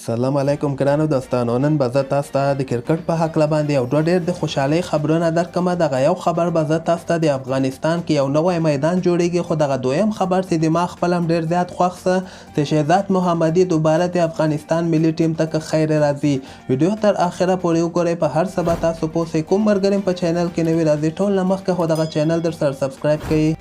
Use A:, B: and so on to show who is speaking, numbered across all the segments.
A: سلام علیکم ګرانو دوستانو، نن به زه تاسو ته د کرکټ په هکله باندې یو دوه ډېر د خوشحالۍ خبرونه درکړم. دغه یو خبر به زه تاسو ته د افغانستان کې یو نوی میدان جوړیږي، خو دغه دویم خبر چې د ما خپل هم ډېر زیات خوښ سه چې شهزاد محمدي دوباره د افغانستان ملي ټیم ته که خیر راځي. ویډیو تر اخره پورې وګورئ، په هر څه به تاسو پوه سئ. کوم ملګري په چینل کې نوي راځي، ټول نه مخکې خو دغه چینل در سره سبسکرایب کړئ.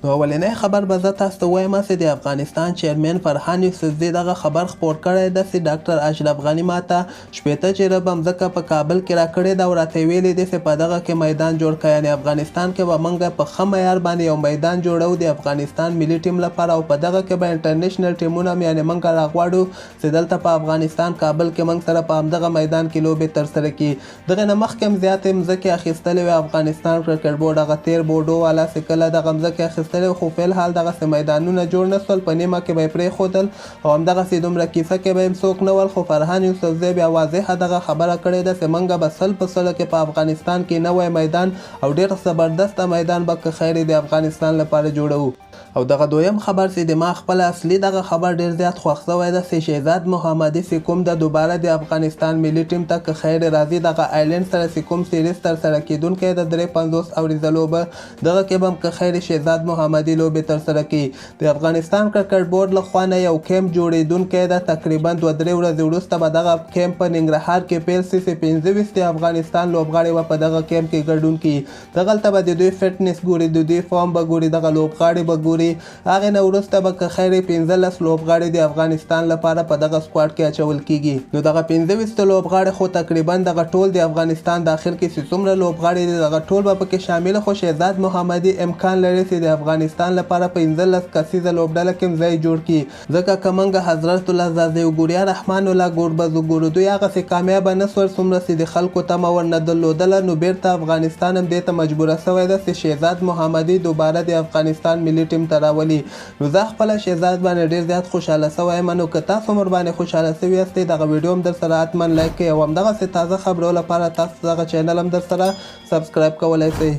A: نو اولنی خبر به زه تاسو ته ووایم چې د افغانستان چیرمن فرهان یوسفزي دغه خبر خپور کړی ده چې ډاکټر اشرف غني ماته 60 جریبه مځکه په کابل کې راکړې ده او راته یې ویلي دي چې په دغه کې میدان جوړ کړه، یعنې افغانستان کې به موږ په ښه معیار باندې یو میدان جوړوو د افغانستان ملي ټیم لپاره، او په دغه کې به انټرنیشنل ټیمونه هم یعنې موږ راغواړو چې دلته په افغانستان کابل کې موږ سره په همدغه میدان کې لوبې ترسره کړي. دغه نه مخکې هم زیاتې مځکې اخیستلې وې افغانستان کرکټ بورډ، هغه تېر بورډو والا چې کله دغه مځکې اخیستلې وې، خو فی الحال دغسې میدانونه جوړ نه سول، په نیمه کې به یې پرېښودل او همدغسې دومره کیسه کې به یې څوک نه ول. خو فرهان یوسفزی بیا واضحه دغه خبره کړې ده چې موږ به 100% کې په افغانستان کې نوی میدان او ډېر زبردسته میدان به که خیر د افغانستان لپاره جوړوو. او دغه دویم خبر چې د ما خپل اصلي دغه خبر ډېر زیات خوښ سوی ده چې شهزاد محمدي چې کوم ده دوباره د افغانستان ملي ټیم ته که خیر راځي، دغه ایرلینډ سره چې کوم سیریز ترسره کېدونکی ده 53 اوریزه لوبه، دغه کې به هم که خیر شهزاد محمدي لوبې ترسره کړي. د افغانستان کرکټ بورډ له خوا نه یو کیمپ جوړېدونکی ده، تقریبا 2-3 ورځې وروسته به دغه کیمپ په ننګرهار کې پیل سي چې 25 د افغانستان لوبغاړي به په دغه کیمپ کې ګډون کړي. دغلته به د دوی فټنس ګوري، د دوی فارم به ګوري، دغه لوبغاړي به ګوري. هغې نه وروسته به که خیر 15 لوبغاړي د افغانستان لپاره په دغه سکواډ کې اچول کیږي. نو دغه 25 لوبغاړي خو تقریبا دغه ټول د افغانستان داخل کې چې څومره لوبغاړي دي دغه ټول به پکې شامل، خو شهزاد محمدي امکان لري چې د افغانستان لپاره 15 کسیزه لوبډله کې هم ځای جوړ کړي. ځکه که موږ حضرت الله ځاځی وګورو یا رحمان الله ګربز وګورو، دوی هغسې کامیابه نه سول څومره چې د خلکو تمه ورنه درلودله. نو بیرته افغانستان هم دې ته مجبوره سوی ده چې شهزاد محمدي دوباره د افغانستان ملي ټیم ته راولي. نو زه خپله شهزاد باندې ډېر زیات خوشحاله سوی یم. نو که تاسو هم ورباندې خوشحاله سوي یاستئ، دغه ویډیو هم در سره حتما لایک کړئ او همدغسې تازه خبرو لپاره تاسو دغه چینل هم در سره سبسکرایب کولی سئ.